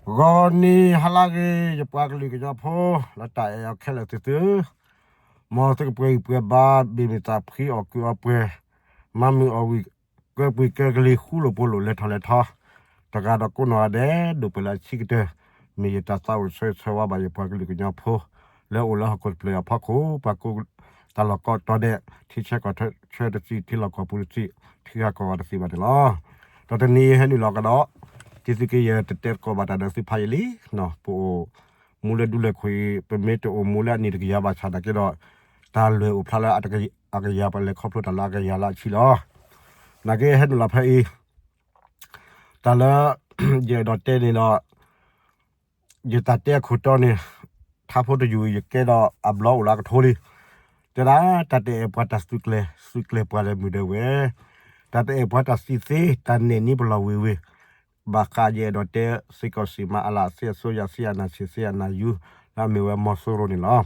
ဂီၤနံၤဟါလၢအဂ့ၤ ယပှၤကလုာ်ကညီဖိ လၢတၢ်အဲၣ်အီၤခဲလၢာ်သ့ၣ်သုဧၢ, မ်သုကပှဲၤဂံၢ်ပှဲၤဘါ ဘၣ်မုာ်သးဖှံ အီၣ်ကုးအီပှဲၤ, မၤမုာ်အီၣ်ဝံၣ် ကၢပှံာ်ကၢကလံၤ ဃူလိာ်ဖိးလိာ် လဲၤထီၣ်လဲၤထီ, တဂၤဒီးကိးနီၢ်ဂၤဒဲး ဒိၣ်ပှဲၤလၢအဆံးကတၢၢ်, မ့ၢ်ယတၢ်သးအိၣ်ဆၢဂ့ၤဆၢဝါဘၣ် ယပှၤကလုာ်ကညီဖိ လၢအိၣ်လၢဟီၣ်ခိၣ်တဖျၢၣ်အဖီခိၣ်, ပှၤကိးတၢ်လီၢ်ကိးတီၤဒဲး, ထံဆၢကီၢ်ဆၢတစံး, ထံလီၢ်ကီၢ်ပူၤတစံး, ထံဂၤကီၢ်ဂၤတစံးဘၣ်န့ၣ်လီၤ. ဒီးတနံၤအံၤဟဲနုာ်လီၤကဒီး, တံသုက့ယဲၢ်တတဲသကိးဘၣ်တၢ်ဒီးသုဖးယံာ်လံ, ပအိၣ်မူလၢဒူလၢၢ်ခိၣ်အံၤ ပမ့ၢ်တအိၣ်မူလၢအနံၣ်တကယၤဘၣ်ဆၣ်နာ်က့ဒီး, တၢ်လၢာ်အိၣ်ဖျါလၢအကယၤ ပလဲၤခီဖျိတၢ်လၢအကယၤလၢအဆံးလီၤ. နာ်က့ဟဲနုာ်လီၤဖဲအံၤ, တၢ်လၢ ယအဲၣ်ဒိးတဲန့ၣ်ဒီး ယတၢ်တဲအခိၣ်တီန့ၣ်, ထါဖိတယုၢ် ယကဲဒီးအဘျီအိၣ်လၢအကထိလံ. တဲဒၣ် တၢ်တအဲၣ်ပှၤတၢ်သုးကျဲၤ, သုးကျဲၤပှၤလၢမုၢ်ဒဲဝဲ, တၢ်တအဲၣ်ပှၤတၢ်စံးသ့, တၢ်နဲၣ်နံပလီၢ်ဝ့ၤဝ့ၤ, ဘၣ်ဃးယအဲၣ်ဒိးတဲစ့ၢ်ကီးစံးမါအလၢ စ့အစိယၤ စ့အနၢ်ဆံး စ့အနၢ်ယူၤ လၢအမ့ၢ်ဝဲမီၤစိရိၤန့ၣ်လီၤ.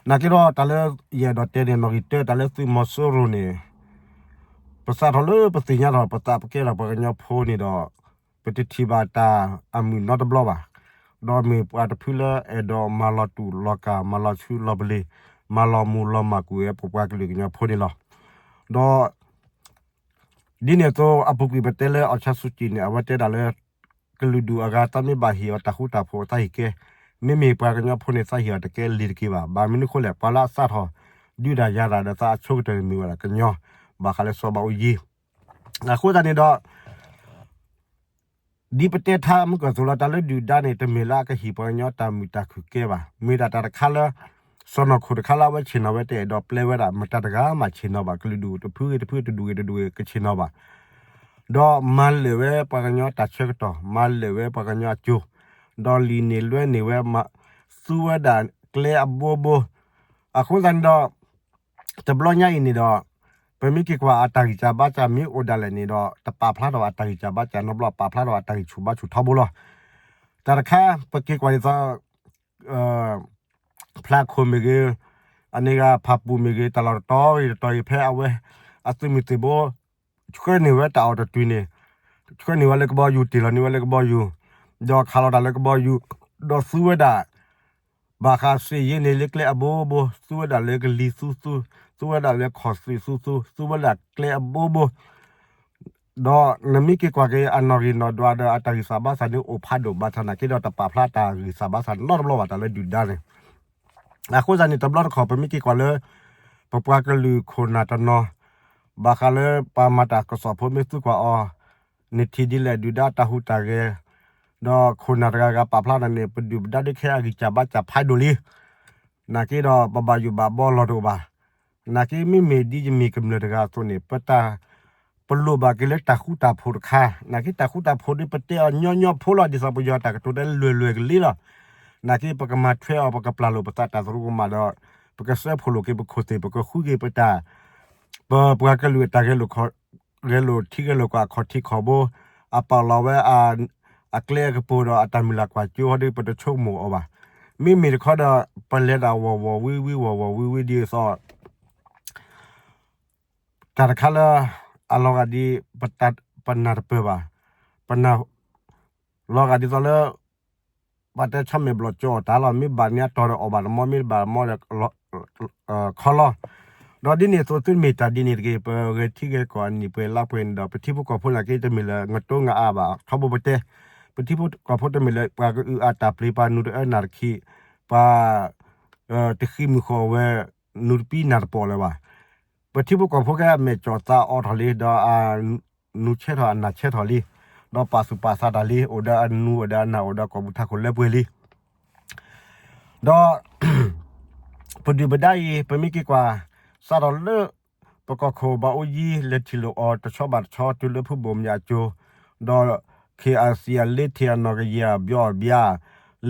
နာ်က့ဒီးတၢ်လၢယအဲၣ်ဒိးတဲန့ၣ် နီၣ်ဂံၢ်တၢ တၢ်လၢသုးမီၤစိရိၤန့ၣ် ပစးထီၣ်လၢပသ့ၣ်ညါထီၣ် ပသးပကဲထီၣ်ပှၤကညီဖိန့ၣ်ဒီး, ပတထံၣ်ဘၣ်တၢ်အမုာ်နီတဘျီဘၣ်. ဒီးမ့ၢ်ပှၤတဖုလၢအဲၣ်ဒိးမၤလီၤတူာ်လီၤကာ် မၤလီၤဆူလီၤပလ့ၤ, မၤလီၤမူလီၤမၢ်ကွံာ်ဝဲပပှၤကလုာ်ကညီဖိန့ၣ်လီၤ. ဒီး ဒ်န့ၣ်အသိး အပူၤကွံာ်ပတဲလၢ အောင်ဆန်းစုကြည် န့ၣ် အဝဲတဲဒၣ်လၢ ကလုာ်ဒူၣ်အဂၤ တၢ်မ့ၢ်ဘၣ်ဟ့ၣ်အီၤတၢ်ဃူတၢ်ဖိး သးဟ့ၣ်ကဲ, မ့မ့ၢ်ပှၤကညီဖိန့ၣ် သးဟ့ၣ်အီၤတကဲလံၤတက့ၢ်ဘၣ်. ဘၣ်မနုၤအဃိလဲၣ်, ပှၤလၢအစးထီၣ်ဒုးတၢ်ယၤတၢ်ဒီးသးအဆိကတၢၢ်န့ၣ် မ့ၢ်ဝဲဒၣ်ကညီ, ဘၣ်ဃးလၢစီၤဘးအူကၠံ. အဃိသတးန့ၣ်ဒီး ဒ်ပတဲထါမုၢ်ကီၢ်သိးလီၤ တၢ်လၢဒုၣ်ဒါန့ၣ် တမ့ၢ်လၢအကဟ့ၣ်ပှၤကညီတၢ်မုာ်တၢ်ခုၣ်ကဲဘၣ်. မ့ၢ်ဒၣ်တၢ်တခါလၢ စီၢ်နီၤခိၣ်တခါလၢအဝဲဆ့ၣ်နီၤဝဲ တအဲၣ်ဒိးပျဲဝဲဒၣ် မတၤတဂၤမးဆ့ၣ်နီၤဘၣ်. ကလုာ်ဒူၣ်တဖုဂ့ၤတဖု တဒူၣ်ဂ့ၤတဒူၣ်ဂ့ၤ ကဆ့ၣ်နီၤဘၣ်. ဒီးမၤလၢာ်ဝဲပှၤကညီတၢ်ဆၢကတီၢ်, မၤလၢာ်ဝဲပှၤကညီအစိၤ, ဒီးလံၣ်န့ၢ်လွဲန့ၢ်ဝဲ, သူဝဲဒၣ်ကျဲအဘိဘိ. အဃိသတးန့ၣ်ဒီး တဘျီညါအံၤန့ၣ်ဒီး ပမ့ၢ်က့ၤကွၢ်အတၢ်ဂံၢ်စၢ်ဘါစၢ်မ့ၢ်အိၣ်ဒၣ်လဲာ်န့ၣ်ဒီး တပာ်ဖျါထီၣ်အတၢ်ဂံၢ်စၢ်ဘါစၢ်နီတဘျီ, ပာ်ဖျါထီၣ်အတၢ်ဂံၢ်ဆူၣ်ဘါဆူၣ်ထီဘိလီၤ. တၢ်တခါ ပက့ၤကွၢ်ဒ်သိး ဖျါခိၣ်မ့ၢ်ဂ့ၤ, အန့ၣ်ဂၤဖးပူၤမ့ၢ်ဂ့ၤ, တၢ်လီၢ်တတီၤဂ့ၤတတီၤဂ့ၤ ဖဲအဝဲအသုးမုၢ်သံၣ်ဘိ ဆှၢန့ၢ်ဝဲတၢ်အီၣ်တတုၤန့ၣ်, ဆှၢန့ၢ်ဝဲလၢကဘီယူၤ, တ့ၢ်လီၤန့ၢ်ဝဲလၢကဘီယူၤ, ဒီးခးလီၤတၢ်လၢကဘီယူၤ, ဒီးသူဝဲဒၣ် ဘၣ်ဃးစ့ၢ်ယ့န့ၣ်လၢကျဲအဘိဘိ, သူဝဲဒၣ်လၢကလံၤသူသူ, သူဝဲဒၣ်လၢခီၣ်သွံၣ်သူသူ, သူဝဲဒၣ်ကျဲအဘိဘိ. ဒီးနမ့ၢ်က့ၤကွၢ်က့ၤ အနီၣ်ဂံၢ်နီၣ်ဒွးဒီးအတၢ်ဂံၢ်စၢ်ဘါစၢ်န့ၣ် အိၣ်ဖးဒိၣ်ဘၣ်ဆၣ်နာ်က့ဒီး တပာ်ဖျါတၢ်ဂံၢ်စၢ်ဘါစၢ်နီတဘျီဘၣ် တၢ်လၢဒုၣ်ဒါန့ၣ်. အဃိသတးန့ၣ် တဘျီတခီၣ် ပမ့ၢ်က့ၤကွၢ်လၢ ပပှၤကလုာ်ခိၣ်နၢ်တနီၤ ဘၣ်ဃးလၢပှၤမၤတၢ်ကစီၣ်ဖိမ့ၢ်သံကွၢ်အီၤ, နထံၣ်ဒ်လဲၣ် ဒုၣ်ဒါတၢ်ဟူးတၢ်ဂဲၤ, ဒီးခိၣ်နၢ်တဂၤဂၤပာ်ဖျါနၤန့ၣ် ပဒုၣ်ပဒါဒုးခဲအဂံၢ်စၢ်ဘါစၢ်ဖးဒိၣ်လံ. နာ်က့ဒီးပဘၣ်ယိၣ်ဘၣ်ဘီလီၢ်တအိၣ်ဘၣ်. နာ်က့မ့မ့ၢ်ဒ်ယမ့ၢ်ကမျၢၢ်တဂၤအသိးန့ၣ် ပတၢ် ပလိၣ်ဘၣ်က့ၤလၢတၢ်ဃူတၢ်ဖိးတခါ, နာ်က့တၢ်ဃူတၢ်ဖိးဒ်ပတဲအီၤညီညီဖိလီၤ ဒ်သိးပယီၤတၢ်ကတိၤဒဲလၢာ်လွဲၢ်ကလံလီၤ. နာ်က့ပကမၤထွဲအီၤ ပကပျၢ်လိာ်ပသးတၢ်သရူးကမၣ်ဒီး ပကစၢဖှိၣ်လိာ်က့ၤပခိၣ်သ့ၣ် ပကဃုက့ၤပတၢ် ပပှၤကလုာ်အတၢ်ဂဲၤလိာ် ဂဲၤလိာ်ထံဂဲၤလိာ်ကီၢ်အခီၣ်ထံးခီၣ်ဘိ, အပာ်လီၤဝဲ အကျဲအကပူၤဒီးအတၢ်မုၢ်လၢ်ကွၢ်စိဟီဒီး ပတဆိကမိၣ်အီၤဘၣ်. မ့မ့ၢ်တခီဒီး ပလဲၤဒၣ်ဝီၢ်ဝီၢ်ဝံဝံ ဝီၢ်ဝီၢ်ဝံဝံဒ်သိး တၢ်တခါလၢ အလီၤဂာ်ဒ် ပနၢ်တပၢၢ်ဘၣ်, ပနၢ် လီၤဂာ်ဒ်သိးလၢ ပှၤတဲဆီမဲာ်ဘျီၣ်ကၠီအီၣ်တၢ်လီၤ, မ့ၢ်ဘၣ်န့ၣ်အတီၤဒီးအီၣ်ဘၣ်တမီ, မ့ၢ်ဘၣ်တမီဒီး ခီလီၤ. ဒီးဒ်န့ၣ်အသိးသုမ့ၢ်တၢ်ဒ်န့ၣ်တဂ့ၤ, ပဂဲၤထံဂဲၤကီၢ်အနံၣ်ပှဲၤလါပှဲၤန့ၣ်ဒီး ပထံဖိကီၢ်ဖိနာ်က့တမ့ၢ်လၢ ငတိငါအါဘၣ် ထီဘိပတဲ, ပထံဖိကီၢ်ဖိတမ့ၢ်လၢ ပှၤကအုၣ်အါတၢ်ပျ့ၤ ပှၤနူၤတအၢနၢ်တခံး, ပှၤ တဃံးမုၢ်ဃီဝဲ နူၤတပံးနၢ်တပီၢ်လၢၤဘၣ်. ပထံဖိကီၢ်ဖိကဲအမဲာ်ကၠီၣ်သးအိးထီၣ်လံ, ဒီးအနူၤဆဲးထီၣ်အနၢ်ဆဲးထီၣ်လံ, ဒီးပာ်သူၣ်ပာ်သးတၢ်လံ, အိၣ်ဒီးအနူၤအိၣ်ဒီးအနၢ်အိၣ်ဒီးကိာ်ပူၤထးခိၣ်လၢပှဲၤလံ. ဒီး ပဒုၣ်ပဒါအံၤ ပမ့ၢ်က့ၤကွၢ် စးထီၣ်လၢ ပကီၢ်ခိၣ်ဘၣ်အူကၠံ လဲၤထံၣ်လိာ်အီၤတဆီဘၣ်တဆီ တုၤလၢဖုဘိၣ်မၠးအစိၤ, ဒီး KIC အလ့ထံၣ်အနီၢ်ကယဲၢ်အဘျီအဘျါ,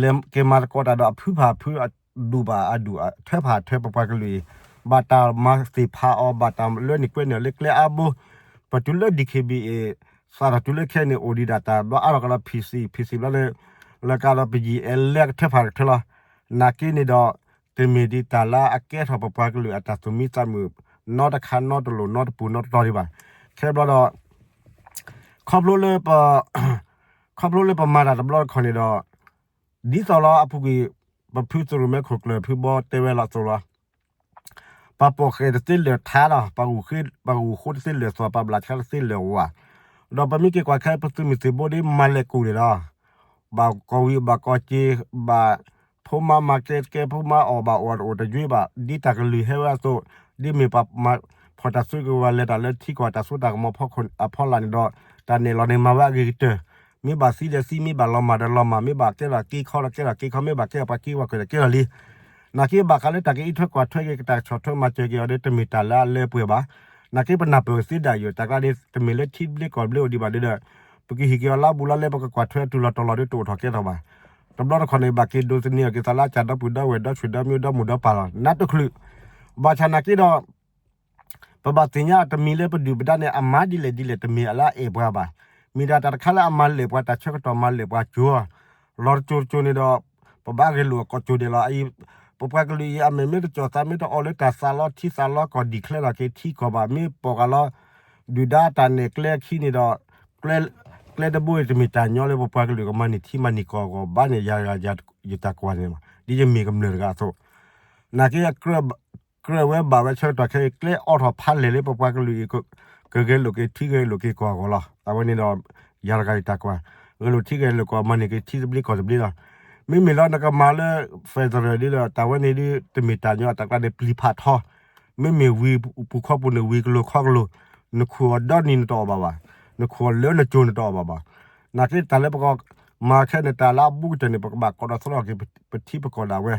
လဲၤက့ၤမၤသကိးတၢ်ဒီးအဖုဖၣ်ဖု အဒူၣ်ဘၣ်အဒူၣ် အထၢဖၣ်ထၢပပှၤကလုာ်အံၤ, ဘၣ်တၢ်မၤသ့ၣ်ဖးအီၤ ဘၣ်တၢ်လၢန့ၣ်ကွဲန့ၣ်လၢကျဲအါဘိ, ပတုၤလၢ DKBA စးထီၣ်တုၤလၢခဲအံၤန့ၣ် အိၣ်ဒံးဒၣ်တၢ်ဘျီအါထီၣ်ကဒီး PC, PC ဘျီန့ၣ် လၢကဒီးပယံာ်အဲလဲကထၢဖၣ်ကထၢလီၤ. နာ်က့န့ၣ်ဒီး တမ့ၢ်ဒံးတၢ်လၢအကဲထီၣ်ပပှၤကလုာ်အတၢ်သူၣ်မံသးမုာ် နီတခါနီတလိၤနီတပူၤနီတတီၤဒံးဘၣ်. ခဲဘျီဒီး ခီဖျိလၢပ ခီ ခီဖျိလၢပမၤတၢ်တဘျီတခီၣ်န့ၣ်ဒီး ဒ်သိးလီၤအပူၤကွံာ် ပဖုသရိၣ်မဲခိၣ်ကျၢၢ်ဖုဘီတဲဝဲလီၤအသိးလီၤ. ပှၤပိာ်ဃဲၤတသ့လၢာ်ထါလီၤ, ပှၤဂုာ်ဃိတသ့လၢာ်သွၣ်, ပှၤဘျးဆါတသ့လၢာ်ဝး, ဒီးပမ့ၢ်က့ၤကွၢ်ခဲ ပသုးမုၢ်သံၣ်ဘိဒ်မၤလဲၣ်ကူၣ်န့ၣ်လီၤ. ဘၣ်ကီၢ်ဝံၤဘၣ်ကီၢ်စ့ၤ, ဘၣ်ဖိမါမၤကဲကဲ ဖိမါအီၣ်ဘၣ်အီၣ်တအိၣ်တယွ့ဘၣ်, ဒ်တၢ်ကလုၢ်ဟဲဝဲအသိး, ဒ်မ့ၢ်ပှၤမၤဖီၣ်တၢ်စုကဝဲၤလဲၤတၢ်လၢထံကီၢ်တၢ်စိတၢ်ကမီၤအဖီလာ်န့ၣ်ဒီး တၢ်နဲၣ်လီၤန့ၣ်မၤဝဲအဂ့ၤကတၢၢ်, မ့ၢ်ဘၣ်သံဒီးသံ, မ့ၢ်ဘၣ်လီၤမၢ်ဒီးလီၤမၢ်, မ့ၢ်ဘၣ်ကဲထီၣ်က့ခီဒီးကဲထီၣ်က့ခီ, မ့ၢ်ဘၣ်ကဲထီၣ်ပှၤက့ပှၤကွဲးဒီးကဲထီၣ်လံ. နာ်က့ဘၣ်ဃးလၢတၢ်ကအံးထွဲကွၢ်ထွဲက့ၤ ကတၢ်ဆီၣ်ထွဲမၤစၢၤက့ၤအီၤဒီး တမ့ၢ်တၢ်လၢအလၢပှဲၤဘၣ်. နာ်က့ပနၢ်ပၢၢ်ကသ့ဒၣ်ယိာ် တၢ်ကျါန့ၣ် တမ့ၢ်လၢထံဘျ့ကီၢ်ဘျ့အိၣ်ဒံးဘၣ်ဒီး ပကဟ့ၣ်က့ၤအီၤလၢအဘူးလီၤလၢ ပကကွၢ်ထွဲအတုၤလီၤတီၤလီၤဒီးတအိၣ်ထီၣ်ကဲထီၣ်ဘၣ်. တဘျီတခီၣ်န့ၣ် ဘၣ်က့ၤဒိးသန့ၤအီၤက့ၤသးလၢအစၢ်ဒီပုၢ်ဒီဝဲၢ်ဒီဆှၢဒီမံၤဒီမိၢ်ဒီပၢ်လီၤ. နးတချုး ဘၣ်ဆၣ်နာ်က့ဒီး ပဘၣ်သ့ၣ်ညါတမံၤလၢပဒုၣ်ပဒါန့ၣ် အမၤဒ်လဲၣ်ဒ်လဲၣ် တမ့ၢ်အလၢအအဲၣ်ပှၤဘၣ်. မ့ၢ်ဒၣ်တၢ်တခါလၢအမၤလဲၣ်ပှၤတၢ်ဆၢကတီၢ်မၤလဲၣ်ပှၤကၠိၤ လီၤတကၠိၤတကၠိၤန့ၣ်ဒီး ပဘၣ်ဂဲၤလိာ်အကိာ်ကၠိၤဒဲးလီၤ. ပပှၤကလုာ်အံၤ အမဲာ်မ့ၢ်တကၠီၣ်သးမ့ၢ်တအီလၢတၢ်သးလီထံသးလီကီၢ် declare ထီၣ်က့ၤထံကီၢ်ဘၣ်, မ့ၢ်ပိာ်ဃာ်လီၤ ဒုၣ်ဒါတၢ်နဲၣ်ကျဲအခံန့ၣ်ဒီး ကျဲတဘိအံၤ တမ့ၢ်တၢ်ညီလၢပပှၤကလုာ်ကမၤန့ၢ်ထံမၤန့ၢ်ကီၢ်အဂီၢ်ဘၣ်န့ၣ် ယၤတဂၤယတၢ်ကွၢ်န့ၣ် ဒ်ယမ့ၢ်ကမျၢၢ်တဂၤအသိး နာ်က့ ကြၢးဝဲဘၣ်ဝဲဆၢကတီၢ်ခဲအံၤ ကျဲအိးထီၣ်ဖးလဲၢ်လၢပပှၤကလုာ်အံၤ ကဂဲၤလိာ်က့ၤထံဂဲၤလိာ်က့ၤကီၢ်အဂီၢ်လီၤ. အဝဲန့ၣ်ဒီး ယၤတဂၤယတၢ်ကွၢ် ဂဲၤလိာ်ထံဂဲၤလိာ်ကီၢ် မၤန့ၢ်က့ၤထံသဘျ့ကီၢ်သဘျ့လီၤ. မ့မ့ၢ်လီၤနကမၤလၢ federal ဒ်ဒီး တၢ်ဝဲန့ၣ်ဒ် တမ့ၢ်တၢ်ညီအတၢ်ကျါန့ၣ် ပျံၤဖးထီ မ့မ့ၢ်ဝံၤပူၤခီပူၤန့ၣ် ဝံၤကလိၤခီကလိၤ နခူၣ်အီၤဒီနံၤနတအီၣ်ဘၣ်ဘၣ်, နခူၣ်အီၤလၢနကၠိၤနတအီၣ်ဘၣ်ဘၣ်. နာ်က့တၢ်လၢပကမၤခဲန့ၣ် တၢ်လၢအဘူးကတၢၢ်န့ၣ် ပကဘၣ်ကိးဒီးသီထီၣ်က့ၤပထံပကီၢ်ဒၣ်ဝဲ,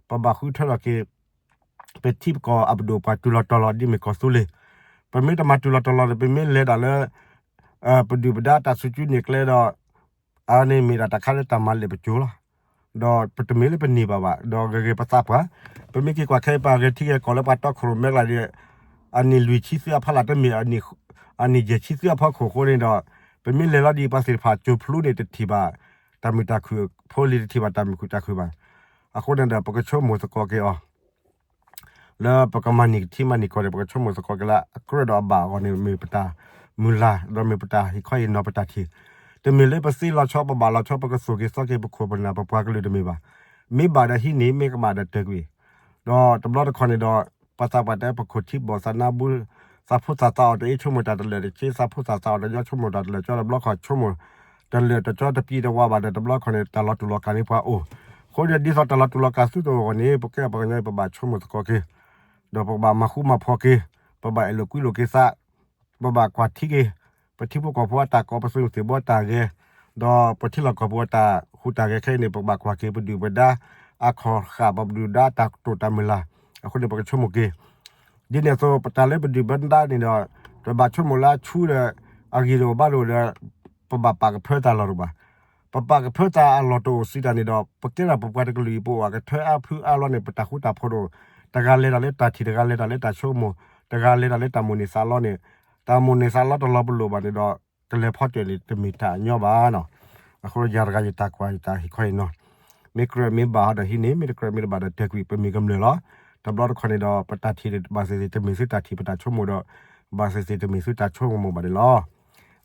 ပဘၣ်ဃုထၢထီၣ်က့ၤ ပထံပကီၢ်အပဒိၣ်ပှၤတုၤလီၤတီၤလီၤ ဒ်မ့ၢ်ကီၢ်သူလ့ၤ. ပမ့ၢ်တမၤတုၤလီၤတီၤလီၤန့ၣ် ပမ့ၢ်လဲၤတၢ်လၢ ပဒုၣ်ပဒါတၢ်စုကၠူန့ၢ်ကျဲဒီး အန့ၣ်မ့ၢ်ဒၣ်တၢ်ခါလၢတၢ်မၤလဲၣ်ပကၠိၤလီၤ. ဒီးပတမ့ၢ်လၢပန့ၢ်ဘၣ်ဘၣ် ဒီးဂ့ၤဂ့ၤပသးပှၢ်, ပမ့ၢ်က့ၤကွၢ်ခဲအံၤ ပှၤဂဲၤထံဂဲၤကီၢ်လၢပှၤတီခိၣ်ရိၣ်မဲကျါဒီး အနံၣ်လွံၢ်ဆံသုအဖီလာ် တမ့ၢ်အနံၣ်ယဲၢ်ဆံသုအဖီခိၣ်အဃိန့ၣ်ဒီး ပမ့ၢ်လဲၤလီၤဒ်အံၤ ပှၤသ့ၣ်တဖၣ်ကၠိၤဖျူန့ၣ် တထံၣ်ဘၣ်တၢ်မုာ်တၢ်ခုၣ်ဖိလံ တထံၣ်ဘၣ်တၢ်မုာ်ခုၣ်တၢ်ခုၣ်ဘၣ်. အဃိန့ၣ်ဒီး ပကဆိကမိၣ်သကိးက့ၤအီၤ လၢပကမၤန့ၢ်က့ၤထံမၤန့ၢ်ကီၢ်န့ၣ် ပကဆိကမိၣ်သကိးက့ၤလၢအကြၢးဒီးအဘၣ်အဂီၢ်န့ၣ် မ့ၢ်ပတၢ်မုၢ်လၢ် ဒီးမ့ၢ်ပတၢ်ဟ့ၣ်ခီဟ့ၣ်နီၤပတၢ်ထံၣ်, တမ့ၢ်လၢပသ့လီၤဆီ ပဘၣ်လီၤဆီ ပကသိၣ်က့ၤသီက့ၤ ပခိၣ်ပနၢ်ပပှၤကလုာ်တမ့ၢ်ဘၣ်. မ့ၢ်ဘၣ်ဒီးဟံးန့ၢ် မ့ၢ်ကမၣ်ဒီးတၢၢ်ကွံာ်, ဒီးတဘျီတခီၣ်န့ၣ်ဒီး ပှၤသးပှၢ်တဲပခိၣ်ထံဘီၣ်သးနါဘူး သးဖိသၣ်သးအီၣ်တအ့ၣ် ဆိကမိၣ်တၢ်တလၢာ်တဆ့, သးဖိသၣ်သးအီၣ်တညီ ဆိကမိၣ်တၢ်တလၢာ်ကၠီ တဘျီခီၣ်ဆိကမိၣ် တလၢာ်တကၠီတပံၤတဝါဘၣ်ဒီး တဘျီခီၣ်န့ၣ် တၢ်လီၤတူာ်လီၤကာ်န့ၢ်ပှၤအိၣ်. အဃိဒီး ဒ်သိးတၢ်လီၤတူာ်လီၤကာ်ဆူတအိၣ်အဂီၢ်န့ၣ် ပကဲပှၤကညီအံၤ ပဘၣ်ဆိကမိၣ်သကိးက့ၤ, ဒီးပကဘၣ်မၤဃူမၤဖိးက့ၤ, ပဘၣ်အဲၣ်လိာ်ကွံလိာ်က့ၤသး ပဘၣ်ကွၢ်ထံက့ၤ ပထံဖိကီၢ်ဖိအတၢ်ကိး ပသုးမုၢ်သံၣ်ဘိအတၢ်ဂဲၤ, ဒီးပထံလီၢ်ကီၢ်ပူၤအတၢ်ဟူးတၢ်ဂဲၤခဲအံၤန့ၣ် ပကဘၣ်ကွၢ်က့ၤ ပဒုၣ်ပဒါအခီၣ်ဃၣ် ပဒုၣ်ဒါတၢ်တိာ်တၢ်မုၢ်လၢ်, အဃိန့ၣ် ပကဆိကမိၣ်က့ၤ. ဒ်န့ၣ်အသိး ပတၢ်လၢပဒုၣ်ပဒါန့ၣ်ဒီး ပဘၣ်ဆိကမိၣ်လၢအဆူဒီး အဂ့ၢ်တအိၣ်ဘၣ်တအိၣ်ဒီး ပဘၣ်ပာ်ကဖၢသးလီၤတအိၣ်ဘၣ်. ပပာ်ကဖၢသးအလီၢ်တအိၣ်စံးတၢ်န့ၣ်ဒီး ပကဲထီၣ်ပပှၤတကလုာ်အံၤ ပအိၣ်အကထၢအါဖုအါလီၤန့ၣ် ပတၢ်ဃူတၢ်ဖိးတအိၣ်, တဂၤလဲၤတၢ်လၢတၢ်ထံၣ် တဂၤလဲၤတၢ်လၢတၢ်ဆိကမိၣ်, တဂၤလဲၤတၢ်လၢတၢ်မိၣ်န့ၢ်သးလီန့ၣ်, တၢ်မိၣ်န့ၢ်သးလီတလီၤပလိာ်ဘၣ်န့ၣ်ဒီး ကလဲၤဖီတၢၣ်န့ၣ် တမ့ၢ်တၢ်ညီဘၣ်နီၤ. အဃိယၤတဂၤယတၢ်ကွၢ်ယတၢ်ဟ့ၣ်ခီဟ့ၣ်နီၤ, မ့ၢ်ကြၢးမ့ၢ်ဘၣ်ဟီဒီးဟံးန့ၢ်, မ့ၢ်တကြၢးမ့ၢ်တဘၣ်ဒီးတၢၢ်ကွံာ် ပမ့ၢ်ကမျၢၢ်လီၤ. တဘျီတခီၣ်န့ၣ်ဒီး ပတၢ်ထံၣ်ဘၣ်သ့ၣ်သ့ၣ် တမ့ၢ်သုတၢ်ထံၣ် ပတၢ်ဆိကမိၣ်ဒီး ဘၣ်သ့ၣ်သ့ၣ် တမ့ၢ်သုတၢ်ဆိကမိၣ်ဘၣ်န့ၣ်လီၤ.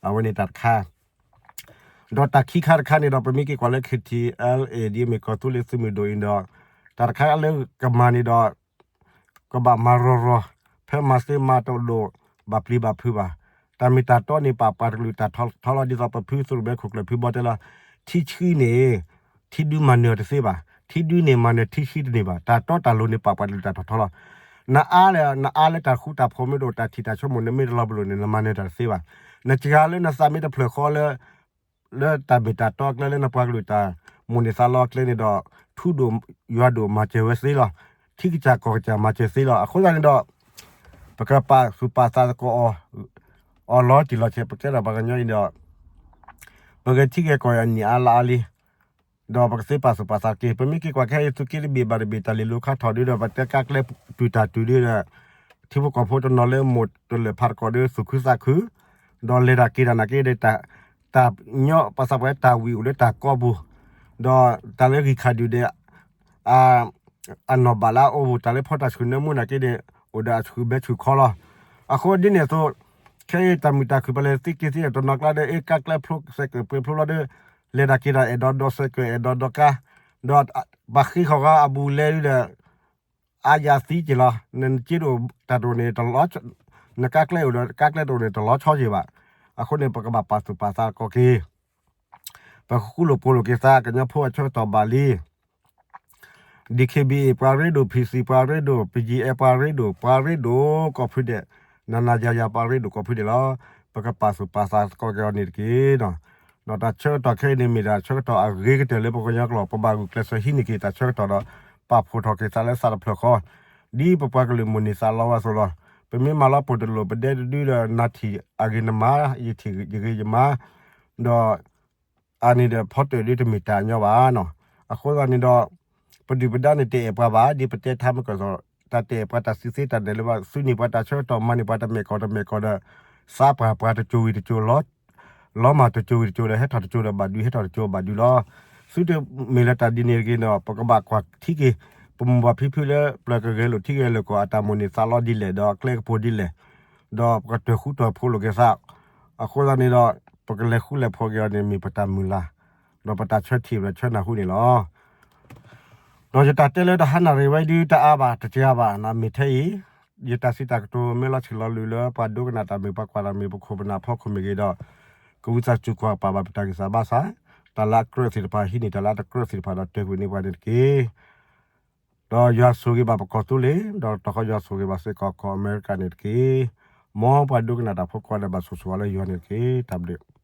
အဝဲန့ၣ်တၢ်တခါ ဒီးတၢ်ခံခါတခါန့ၣ်ဒီး ပမ့ၢ်က့ၤကွၢ်လၢ KTLA ဒ်အမ့ၢ်ကီၢ်သူလ့ၤသုးမုၢ်ဒိၣ်အံၤဒီး တၢ်တခါလၢကမၤန့ၣ်ဒီး ကဘၣ်မၤရီၤရီၤ, ဖဲမၤသ့မၤတဒိၣ် ဘၣ်ပျံၤဘၣ်ဖုးဘၣ်. တၢ်မ့ၢ်တၢ်တီန့ၣ် ပာ်ပှၤတကလုာ်တၢ်ထီထီလီၤ ဒ်သိးပဖုသရိၣ်မဲခိၣ်ကျၢၢ်ဖုဘီတဲလီၤ, ထံဆှံန့ၣ် ထံဒုမၤနၢၤတသ့ဘၣ်, ထံဒုန့ၣ်မၤနၢၤထံဆှံတန့ၢ်ဘၣ်. တၢ်တီတၢ်လိၤန့ၣ် ပာ်ပှၤတကလုာ်တၢ်ထီထီလီၤ. နအါလၢ နအါလၢတၢ်ဃူတၢ်ဖိးမ့ၢ်တအိၣ် တၢ်ထံၣ်တၢ်ဆိကမိၣ် နမ့ၢ်တလီၤပလိာ်န့ၣ် နမၤနၢၤတၢ်တသ့ဘၣ်. နစှၤလၢနသးမ့ၢ်တဖျၢၣ်ဃီလၢ လၢတၢ်မ့ၢ်တၢ်တီအကျဲ လၢနပှၤကလုာ်တၢ်မိၣ်န့ၢ်သးလီအကျဲန့ၣ်ဒီး ထူဒိၣ်ယွၤဒိၣ်မၤစၢၤဝဲသ့လီၤ. ထံကစၢ်ကီၢ်ကစၢ်မၤစၢၤသ့လီၤ. အဃိသတးန့ၣ်ဒီး ပကပာ်သူၣ်ပာ်သးသကိးအီၤ အီၤလီၤတံၢ်လီၤဆဲး ပကဲထီၣ်ပှၤကညီအံၤဒီး ပဂဲၤထံဂဲၤကီၢ်အနံၣ်အါလါအါလံ ဒီးပကသ့ပာ်သူၣ်ပာ်သးတက့ၢ်. ပမ့ၢ်က့ၤကွၢ်ခဲအံၤ သုးက့တဘ့ၣ်ဘၣ်တဘ့ၣ် တၢ်လဲၤလိၤခါထီၣ်ဒုဒီး ပတဲကါကျဲတုၤတၢ်တုၤဒုဒီး ထံဖိကီၢ်ဖိတနီၤလၢမိၢ်တလၢာ်ဖးတကီၢ်ဒီး သူၣ်ခုသးခု ဒီးလဲၤတၢ်က့ၤတၢ်နာ်က့ဒီး တၢ်ညီပှၤသးပှၢ်တၢ်ဝံၣ်အိၣ်လၢတၢ်ကီပူၤ ဒီးတၢ်လၢဂံၢ်ခါဒုးဒီး အနီၢ်ဘၣ်လၢအအိၣ် တၢ်လၢဖီတၢ်ဆှုၣ်နၢမူနာ်က့န့ၣ် အိၣ်ဒီးအဆှုၣ်ဘဲဆှုၣ်ခီလီၤ. အဃိဒ်န့ၣ်အသိး ခဲအံၤတၢ်မုာ်တၢ်ခုၣ် ပလဲၤသံက့ၤသံတနီၤကျါဒီး အ့ၣ်ကါကျဲဖျိစဲးကပှ့ၤဖျိလီၤဒီး လဲၤတၢ်က့ၤဒီး အဲၣ်ဒိးဒိးစဲးကၢၣ် အဲၣ်ဒိးဒိးကါ, ဒီးပှၤဃ့ဃီၤဃီအဘူးလဲဒုဒီး အါယၤသံက့ၤလီၤ. နက့ၤဒိၣ်တၢ်တအိၣ်န့ၣ် နကါကျဲအိၣ်ဒီး ကါကျဲတအိၣ်န့ၣ် တလီၤဆီက့ၤဘၣ်. အဃိန့ၣ် ပကဘၣ်ပာ်သူၣ်ပာ်သးသကိးက့ၤ ပကဃူလိာ်ဖိးလိာ်က့ၤသး ကညီဖိအဆၢကတီၢ်ဘၣ်လံ. D K B A ပှၤရ့ဒိၣ်, P C ပှၤရ့ဒိၣ်, P G F ပှၤရ့ဒိၣ်, ပှၤရ့ဒိၣ်ကိးဖုဒဲး, နၤနၤယၤယၤပှၤရ့ဒိၣ်ကိးဖုဒဲးလီၤ. ပကပာ်သူၣ်ပာ်သးသကိးက့ၤအီၤန့ၣ်တက့ၢ်. ဒီးတၢ်ဆၢကတီၢ်ခဲအံၤန့ၣ်မ့ၢ်ဒၣ်ဆၢကတီၢ်အဂ့ၤကတၢၢ်လၢပကညီကျိာ် ပဘၣ်ဂုာ်ကျဲးစၢးဟံးန့ၢ်က့ၤတၢ်ဆၢကတီၢ်ဒီး ပာ်ဖှိၣ်ထီၣ်က့ၤသးလၢသးတဖျၢၣ်ဃီ ဒ်ပပှၤကလုာ်မိၣ်န့ၢ်သးလီဝဲအသိးလီၤ. ပမ့ၢ်မၤလီၤပိာ်တလိၣ် ပဒဲတဒုဒီး နၤထံၣ်အဂ့ၤနမၤ, ယထံၣ်ယဂ့ၤယမၤ, ဒီး အန့ၣ်ဒီးဖီတၢၣ်ဒ်တမ့ၢ်တၢ်ညီဘၣ်နီၤ. အဃိသတးန့ၣ်ဒီး ပဒုၣ်ပဒါန့ၣ်တအဲၣ်ပှၤဘၣ်, ဒ်ပတဲထါမ့ၢ်ကီၢ်သိး တၢ်တအဲၣ်ပှၤတၢ်စံးသ့တၢ်နဲၣ်လၢၤဘၣ်, သုးန့ၢ်ပှၤတၢ်ဆၢကတီၢ် မၤန့ၢ်ပှၤတမ့ၢ်ကီၢ်တမ့ၢ်ကီၢ်ဒီး သးပှၢ်ပှၤတစိၤဝံၤတစိၤ လီၤမၢ်တစိၤဝံၤတစိၤဒီး ဟဲထီၣ်တစိၤဒီးဘၣ်ဒုး ဟဲထီၣ်တစိၤဘၣ်ဒုးလီၤ. သုတမ့ၢ်လၢတၢ်ဒ်န့ၣ်တဂ့ၤဒီး ပကဘၣ်ကွၢ်ထံက့ၤ ပမိၢ်ပၢ်ဖံဖုလၢပျၢၤကဂဲၤလိာ်ထံဂဲၤလိာ်ကီၢ် အတၢ်မိၣ်န့ၢ်သးလီဒ်လဲၣ် ဒီးအကျဲကပူၤဒ်လဲၣ်, ဒီးပကတၢၢ်ဃူတၢၢ်ဖိးလိာ်က့ၤသး. အဃိသတးန့ၣ်ဒီး ပကလဲၤဃူလဲၤဖိးက့ၤအီၤန့ၣ် မ့ၢ်ပတၢ်မုၢ်လၢ်, ဒီးပတၢ်ဆၢထံၣ်ပတၢ်ဆၢနၢ်ဟူန့ၣ်လီၤ. ဒီးယတၢ်တဲလၢတဟါနၣ်ရံၣ်ဝဲဒုတအါဘၣ် တစှၤဘၣ်နီၤ, မ့ၢ်ထဲအံၤ ယတၢ်စံးတၢ်ကတိၤမ့ၢ်လီၤဆံးလီၤလံၤလၢပှၤဒိကနၣ်တၢ်မ့ၢ် ပှၤကွၢ်တၢ်မ့ၢ် ပခိၣ်ပနၢ်ဖီခိၣ်မ့ၢ်ဂ့ၤဒီး ကဝံသးစူၤကွၢ်ပာ်ဘၣ်ပတၢ်ဂံၢ်စၢ်ဘါစၢ်, တၢ်လၢအကြၢးသ့ၣ်တဖၣ် ဟံးန့ၢ်တၢ်လၢအတကြၢးသ့ၣ်တဖၣ်ဒီး တၢၢ်ကွံာ်န့ၢ်ပှၤန့ၣ်တက့ၢ်. ဒီးယွၤဆိၣ်ဂ့ၤဘၣ်ပကီၢ်သူလ့ၤ, ဒီးတခီယွၤဆိၣ်ဂ့ၤဘၣ်စ့ၢ်ကီးကီၢ်အမဲရကၤန့ၣ်တက့ၢ်. မ်ပှၤဒိကနၣ်တၢ်ဖိကိးဂၤဒဲးဘၣ်ဆိၣ်ဂ့ၤလၢယွၤန့ၣ်တက့ၢ်. တၢ်ဘျုး